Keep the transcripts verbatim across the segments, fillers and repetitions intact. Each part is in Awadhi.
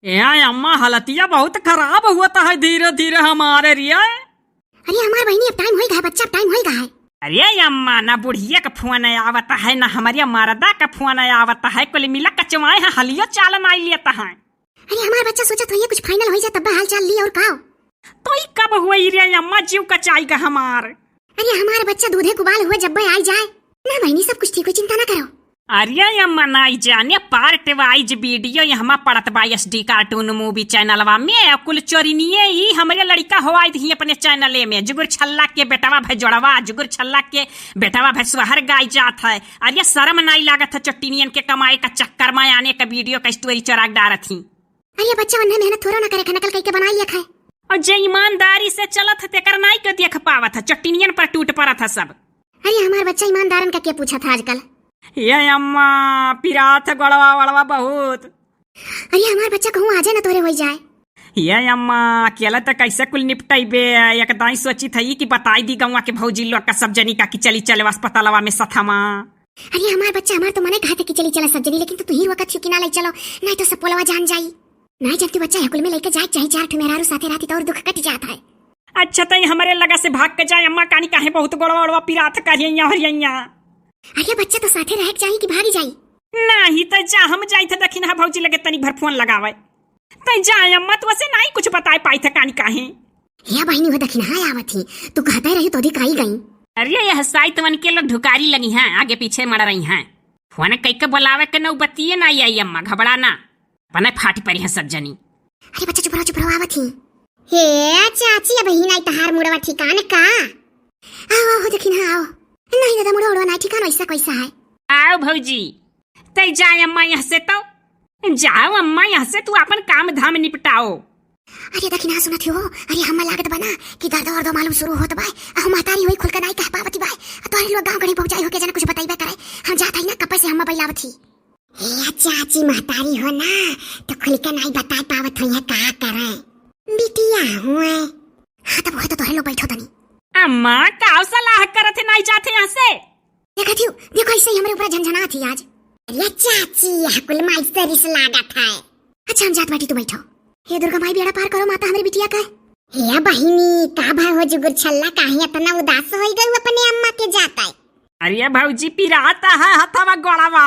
ए अम्मा, हालतिया बहुत खराब होत है धीरे धीरे हमारे रिया। अरे हमार बहिनी, अब टाइम होई गा है बच्चा, अब टाइम होई गा है। अरे अम्मा, ना बुढ़िया का फोन आवत है, ना हमारे मरदा का फोन आवत है, कुल मिला कचवाए है, हलियो चाल नाई लेत है। अरे हमार बच्चा सोचत होइए कुछ फाइनल होई जाए तब हाल चाल ली और का। तो ई कब हुई रे अम्मा, जीव कचाई गा हमार। अरे हमार बच्चा दूधे कुबाल हुए जब आई जाए। ना बहिनी, सब कुछ ठीक होई, चिंता ना करो। अरे अम्मा, नाई जाने पार्ट वाइज वीडियो यहाँ पड़त बा एसडी कार्टून मूवी चैनलवा में। कुल चोरिनिये ई हमरे लड़िका हो आई थी अपने चैनले में। जुगुर छल्ला के बेटवा भै जोड़वा, जुगुर छल्ला के बेटवा भै सोहर गाई जात है। अरे शर्म नाई लागत है चोटिनियन के कमाए का चक्कर में आने का वीडियो का स्टोरी चोरा के डारत ही। अरे बच्चा, वन्ने मेहनत थोड़ा ना करे, नकल कइके बनाई लिया खाए। और जे ईमानदारी से चलत है तेकर नाई के देख पावत है, चोटिनियन पर टूट पड़त है सब। अरे हमार बच्चा, ईमानदारन का के पूछत है आजकल? ये अम्मा, पिरात है गोड़वा वड़वा बहुत। अरे हमार बच्चा, कहूँ आ जाए ना तोरे होई जाए। ये अम्मा, अकेले तो कैसे कुल निपटैबे? एक दाई सोचित है कि बताई दी गौवा के भौजी लोग का सब जनी का कि चली चले अस्पतालवा में सथमा। अरे हमार बच्चा, हमार तो मने कहत है कि चली चला सब जनी, लेकिन तो तुही रोकत छियो कि ना ले चलो, नाई तो सब पोलवा जान जाई। नाई जानती बच्चा, है कुल में लेके जाए चाहे चार ठो मेहरारू साथे रहती तो और दुख कट जात है। अच्छा, तई हमरे लगा से भाग के जाए अम्मा, कानी काहे बहुत गोड़वा ओड़वा पिरात करियैया हरियैया। अरे बच्चा, तो साथे रहे के चाही कि भागी जाई? नाही त जा, हम जाई थे दखिनहा भौजी लगे तनी भर फोन लगावे। तई जा अम्मा, तो वसे नाही कुछ बताए पाई थे कानी काहे। हे बहिनी, वो दखिनहा आवत ही, तू कहते रही तो दिखाई गई। अरे यह साइत मन के लोग ढुकारी लगी हैं, आगे पीछे मड़ रही हैं। फोन कई के बुलावे के नौबतिये ना आई अम्मा, घबरा ना। पने फाटी परी है सब जनी। अरे बच्चा चुप रहो, चुप रहो, आवत ही। हे चाची, अबहिन आई तहार मुड़वा ठिकाने का? आओ, आओ, दखिनहा आओ। नहीं दादा, मुड़वा उड़वा नहीं ठिकाना, ऐसा कैसा है? आओ भौजी, तई जाए अम्मा यहाँ से तो। जाओ अम्मा यहाँ से, तू अपन काम धाम निपटाओ। अरे दखिनहा सुनत हो, अरे हम्मा लागत बा ना कि दर्द वर्द मालूम शुरू होत बा। अहो महतारी होई खुल के नहीं कह पावती बा। तोहरे लोग गाँव गड़ी भौजाई होके जना कुछ बताइबे करे। हम जात हई ना, कपे से हम्मा बैलावत ही। ए चाची, महतारी हो ना, तो खुल के नाई बताए पावत होइहैं, का करे? बिटिया हुए। हाँ, तब वह तो तोहरे लोग बैठो तनी। अम्मा, का सलाह करत है, नाई जात है यहाँ से? देखा थियो, देखो ऐसे ही हमरे ऊपर झनझनात ही आज। अरे चाची, यह कुल माई से रिस लागत है। अच्छा, हम जात बाटी, तू बैठो। हे दुर्गा माई, बेड़ा पार करो माता हमरे बिटिया का। हे बहिनी, का भा हो जुगुर छल्ला, काहे इतना उदास होई गई अपने अम्मा के जाता है? अरे भौजी, पिरात है हथवा गोड़वा।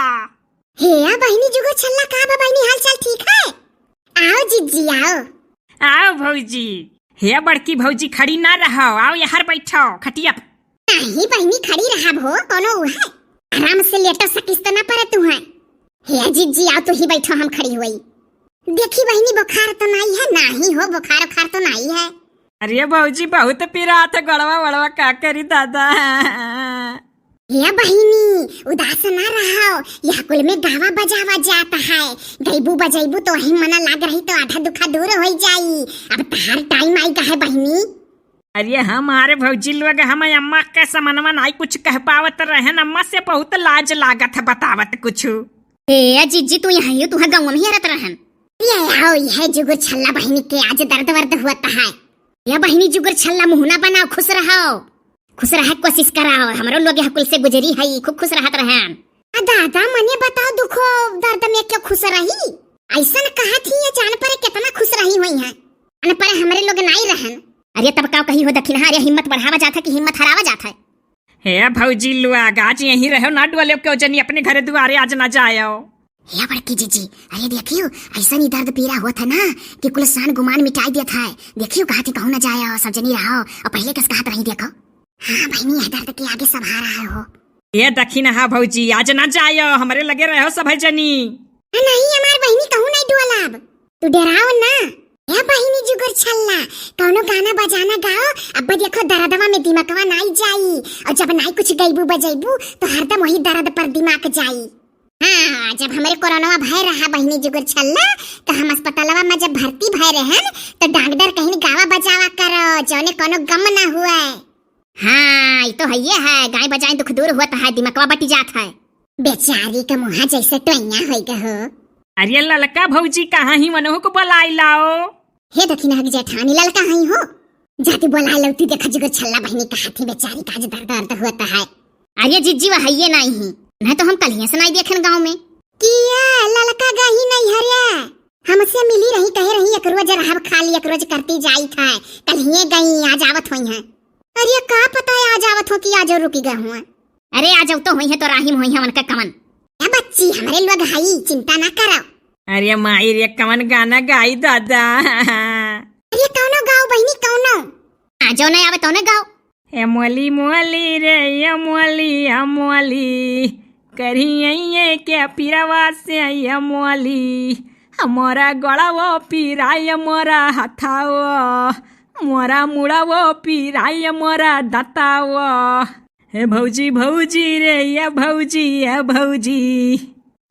हे बहिनी जुगुर छल्ला, का बा बहिनी, हाल चाल ठीक है? आओ जिज्जी, आओ। आओ भौजी। हे बड़की भौजी, खड़ी ना रहो, आओ यहाँ बैठो खटिया पे। नहीं बहिनी, खड़ी रहब हो, कोनो उ है? आराम से लेटो, सकिस्त ना परे तू है। हे जिज्जी, आओ तू ही बैठो, हम खड़ी हुई। देखी बहिनी, बुखार तो नाई है? नाही हो, बुखार उखार तो नाई है। अरे भौजी, बहुत पिरात है गोड़वा वड़वा, का करी दादा। हे बहिनी, उदास ना रहो, यह कुल में गावा बजावा जात है। गईबू बजैबू तो वही मना लाग रही तो आधा दुखा दूर होई जाई। अब तहार टाइम आई गा है बहिनी। अरे हमारे भौजी लोग हम अम्मा के समनवा नाई कुछ कह पावत रहन, अम्मा से बहुत लाज लागत है बतावत कुछ। ए जिज्जी, तू यहाँ ही, तू गाँव में हेरत रहन। ये आओ, यह जुगुर छल्ला बहिनी के आज दर्द वर्द हुआ है। या बहिनी जुगुर छल्ला मुहना बनाओ, खुश रहो, खुश रहे कोशिश कराओ। हमरो लोग यह कुल से गुजरी है, खूब खुश रहत रहन। आ दादा, मने बताओ, दुखो दर्द में क्यों खुश रही? ऐसन कहत ही, ये जान परे कितना खुश रही हुई है। अन परे हमरे लोग नाई रहन। अरे तब का कही हो दखिनहा, अरे हिम्मत बढ़ावा जात है कि हिम्मत हरावा जात है? हे भौजी लोग, आज यहीं रहो, ना डोले क्यों जनी अपने घरे दुआरे आज ना जायो। हे बड़की जीजी, अरे देखियो, ऐसा नहीं दर्द पीरा होत है ना कि कुल सान गुमान मिटाई देत है। देखियो, कहा थी कहूँ ना जायो, सब जनी रहो, और पहले कस कहत रही देखो। हाँ बहिनी, यह दर्द के आगे सब हारा है हो। ये दखिनहा भौजी, आज ना जायो, हमरे लगे रहो सब है जनी। नहीं, हमार बहिनी कहूँ नहीं डोलाब। तू डराओ ना। ए बहिनी जुगुर छल्ला, कौनो गाना बजाना गाओ, अब देखो दर्दवा में दिमकवा नाई जाई, और जब नाई कुछ गईबू बजैबू तो हरदम वही दर्द पर दिमाग जाई। हाँ, जब हमरे कोरोनावा भय रहा बहिनी जुगुर छल्ला, तो हम अस्पतालवा में जब भर्ती भय रहन, तो डॉक्टर कहिन गावा बजावा करो, जौने कौनो गम ना हुए। हाँ, ई तो हइये है, गाय बजाए दुख दूर होत है, दिमकवा बटी जात है। बेचारी के मुहा जैसे टोइया होई गए हो। अरे ललका भौजी कहाँ ही, मनहु को बुलाई लाओ। हे दखिनहा के जेठानी, ललका हई हो, जाती बुलाई लौती, देखा जुगुर छल्ला बहिनी कहा थी, बेचारी का आज दर्द दर्द होत है। अरे जिज्जी, वह हइये नहीं ही, नहीं तो हम कल ही से नहीं देखन गाँव में। किया ललका गही नहीं हरिया? हमसे मिली रही, कहे रही, "एक रोज रहब खाली, एक रोज करती जाइत है।" कल्हिये गई, आज आवत होइहैं। अरे, का पता है, आज आवत हो कि आज रुकि गए हुआ। अरे, आज तो होइहैं, तो राहिम होइहैं, उनका कवन। ए बच्ची, हमरे लोग हई, चिंता ना करो। अरे माई रे, कवन गाना गाई दादा? अरे, कौनो गाओ बहिनी, कौनो। हाँ, जो नहीं आवे, तो नहीं गाओ। ए मोली मोली रे, ए मोली, ए मोली, करिहैं के पिरवा से, ए मोली, मोरा गोड़वो पिराय, मोरा हथावो, मोरा मुड़वो पिराय, मोरा दतावो। हे भौजी, भौजी रे, ए भौजी, ए भौजी,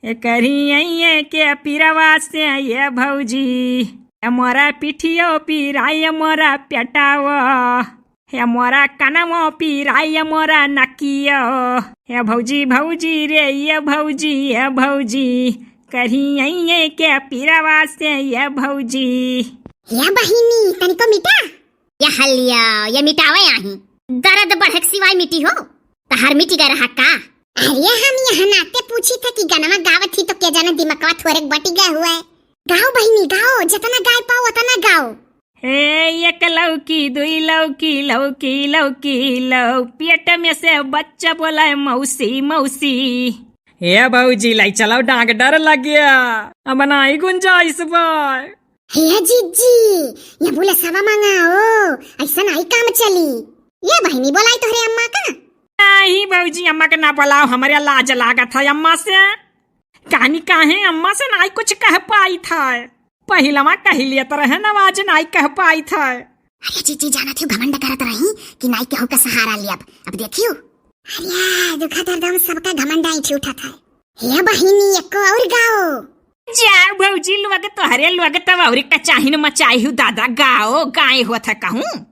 ए करिहैं के पिरवा से, ए भौजी, ए मोरा पिठियो पिराय, मोरा पेटावो। हे मोरा कनवो पिराय, मोरा नकियो। हे भौजी, भौजी रे, ए भौजी, ए भौजी, करिहैं के पिरवा से, ए भौजी। हे बहिनी, तनिको मिटा। ये हलिया, ये मिटावे आही। दर्द बढ़े के सिवाय मिटी हो? तहार मिटी गए रहा का? अरे, हम यहाँ नाते पूछी थे कि गनवा गावत ही तो के जाने दिमकवा थोड़े बटी गए हुए। गाओ बहिनी, गाओ, जितना गाय पाओ उतना गाओ। हे एक लौकी, दुई लौकी, लौकी, लौकी, लौ, पेट में से बच्चा बोला है, "मौसी, मौसी।" हे भौजी, लाई चलाओ, डांग डर लग गया, अब नाई गुंजाइश बा। हे जिज्जी, ये बोले सवा मंगाओ, ऐसा नाई काम चली। ये बहिनी बोलाई तोहरे अम्मा का? नहीं भौजी, अम्मा के ना बोलाओ, हमारे लाज लागत है अम्मा से। कानी काहे अम्मा से नाई कुछ कह पाई था। पहिलवा कह लिया तो रहे ना, आज नाई कह पाई था। अरे जीजी, जानत हो घमंड करत रही कि नाई केहू का सहारा लियब। अब देखियो। अरे दुखा दर्द में सबका घमंड ऐंठी उठत है। हे बहिनी, एको और गाओ। जा भौजी, लोग तोहरे लोग तब और का चाहिन मचाई हूँ दादा, गाओ, गाए होत है कहूँ।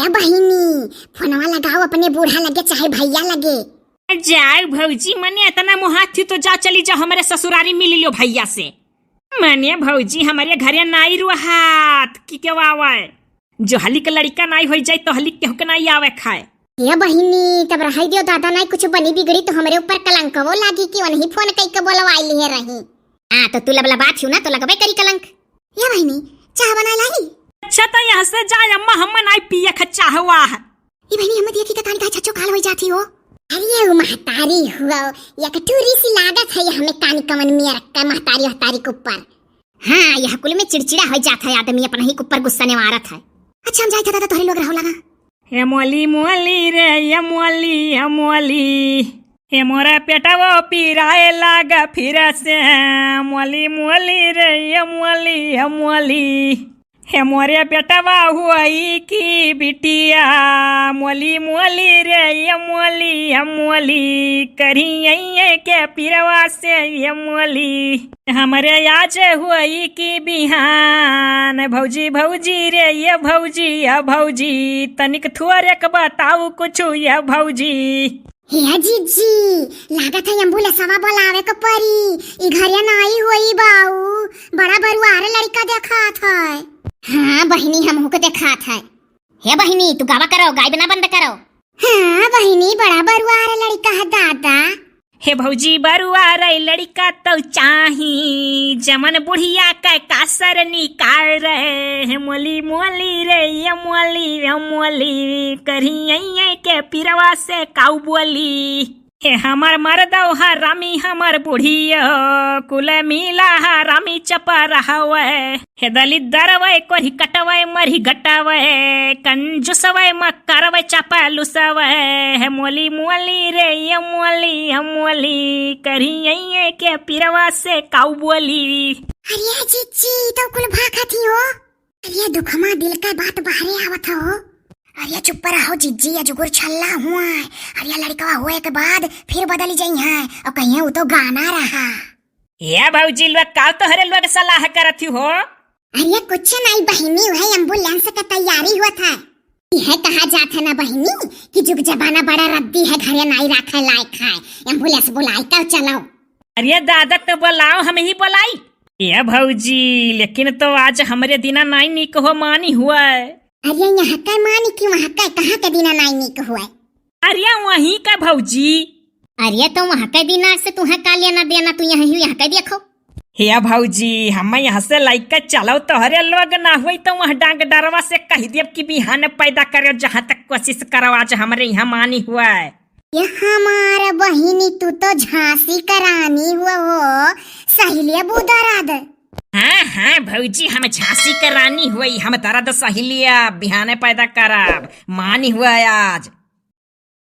ए बहिनी, फोनवा लगाओ अपने बूढ़ा लगे चाहे भैया लगे। जाओ भौजी, मने इतना मुहात थी तो जा, चली जा हमरे ससुरारी मिल लियो भैया से। मने भौजी हमरे घरे नाई रुहात की के वावे। जो हली के लड़का नाई होई जाए तो हली केहू के नाई आवे खाए। ए बहिनी, तब रहाई दियो दादा, नाई कुछ बनी बिगड़ी तो हमरे ऊपर कलंकवो लागी कि वनही फोन कई के बोलवाई लिए रही। हाँ, तो तू लबलबात हियो ना, तो लगबे करी कलंक। या बहिनी, चाह बना लाई? अच्छा, तो यहाँ से जा अम्मा, हम नाई पिए ख चाहवा है। ई बहिनी, हम देखी का तानी का छच्चो काल होई जाती हो। अरे, वो महतारी हुआ, या कटोरी सी लागत है, ये हमें तानी कमन मिया रखा है महतारी वहतारी के ऊपर। हाँ, यह कुल में चिड़चिड़ा होई जात है आदमी, अपना ही के ऊपर गुस्सा निवारत है। अच्छा, हम जाइत है दादा, तोहरे लोग रहो लगा। हे मोली मोली रे, ये मोली, ये मोली, हे मोरा पेटवा पिराए लागा फिर से। मोली मोली रे, ये मोली, ये मोली, हे मोरे पेटवा हुई की बिटिया। मोली मोली रे, ये मोली, ये मोली, करिहैं के पिरवा से, ये मोली। हमरे आज होई की बिहान, भौजी, भौजी रे, ये भौजी, या भौजी, तनिक थोरेक बताऊ कुछु, या भौजी। हे जिज्जी, लागत है एम्बुलेंसवा बोलावे के परी, ई घरे नाई होई बाऊ, बड़ा बरुआर लड़का देखात है। हाँ बहिनी, हमहू के देखात है। हे बहिनी, तू गावा करो, गायब ना बंद करो। हाँ बहिनी, बड़ा बरुआर लड़का है दादा। हे भौजी, बरुआर लड़का तो चाही, जमन बुढ़िया का कासर निकाल रहे। हे मोली मोली रे, ये मोली, ये मोली, करिहैं के पिरवा से काऊ बोली। हे हमर मर्दो हरामी, हमर बुढ़ियो, कुल मिला हरामी चपर हवे। हे दलिद्दरवै, कोरी कटवै, मरी घटवै, कंजूसवै, मक्करवै, चापलूसवै। हे मोली मोली रे, ये मोली, ये मोली, करिहैं के पिरवा से काऊ बोली। अरे जिज्जी, तो कुल भाखत ही हो। अरे दुखमा दिल का बात बाहरे आवत हो। अरे चुप रहो जिज्जी, अजगुर छल्ला हुआ है। अरे लड़कवा होए के बाद फिर बदल जाई है और कहिए वो तो गाना रहा। ए भौजी लोग, का तोहरे लोग सलाह करत हो? अरे कुछ नहीं बहिनी, वह एम्बुलेंस का तैयारी हुआ था। यह कहा जात है ना बहिनी कि जुग जमाना बड़ा रद्दी है, घरे नाई रखे लायक है, एम्बुलेंस बुलाई कर चलो। अरे दादा, तो बुलाओ, हम ही बुलाई। ए भौजी, लेकिन तो आज हमरे दिना नाई निक हो मानी हुआ है। अरे यहाँ का मानी कि वहाँ का, कहाँ के दिना नाई निक हुआ है? अरे वहीं का भौजी। अरे तो वहाँ के दिना से तुहे का लेना देना, तू यहाँ ही यहाँ के देखो। हे भौजी, हम यहाँ से लइके चलो, तोहरे लोग ना होई तो वहाँ डांग डरवा से कहि देब कि बिहान पैदा करो, जहाँ तक कोशिश करो, आज हमरे यहाँ मानी हुआ है। ये हमार बहिनी, तू तो झांसी क रानी हुआ हो, सहिलिया बू दरद। हाँ, हाँ भौजी, हम झांसी क रानी हुई, हम दरद सहिलिया, बिहाने पैदा करब, मानी हुआ आज।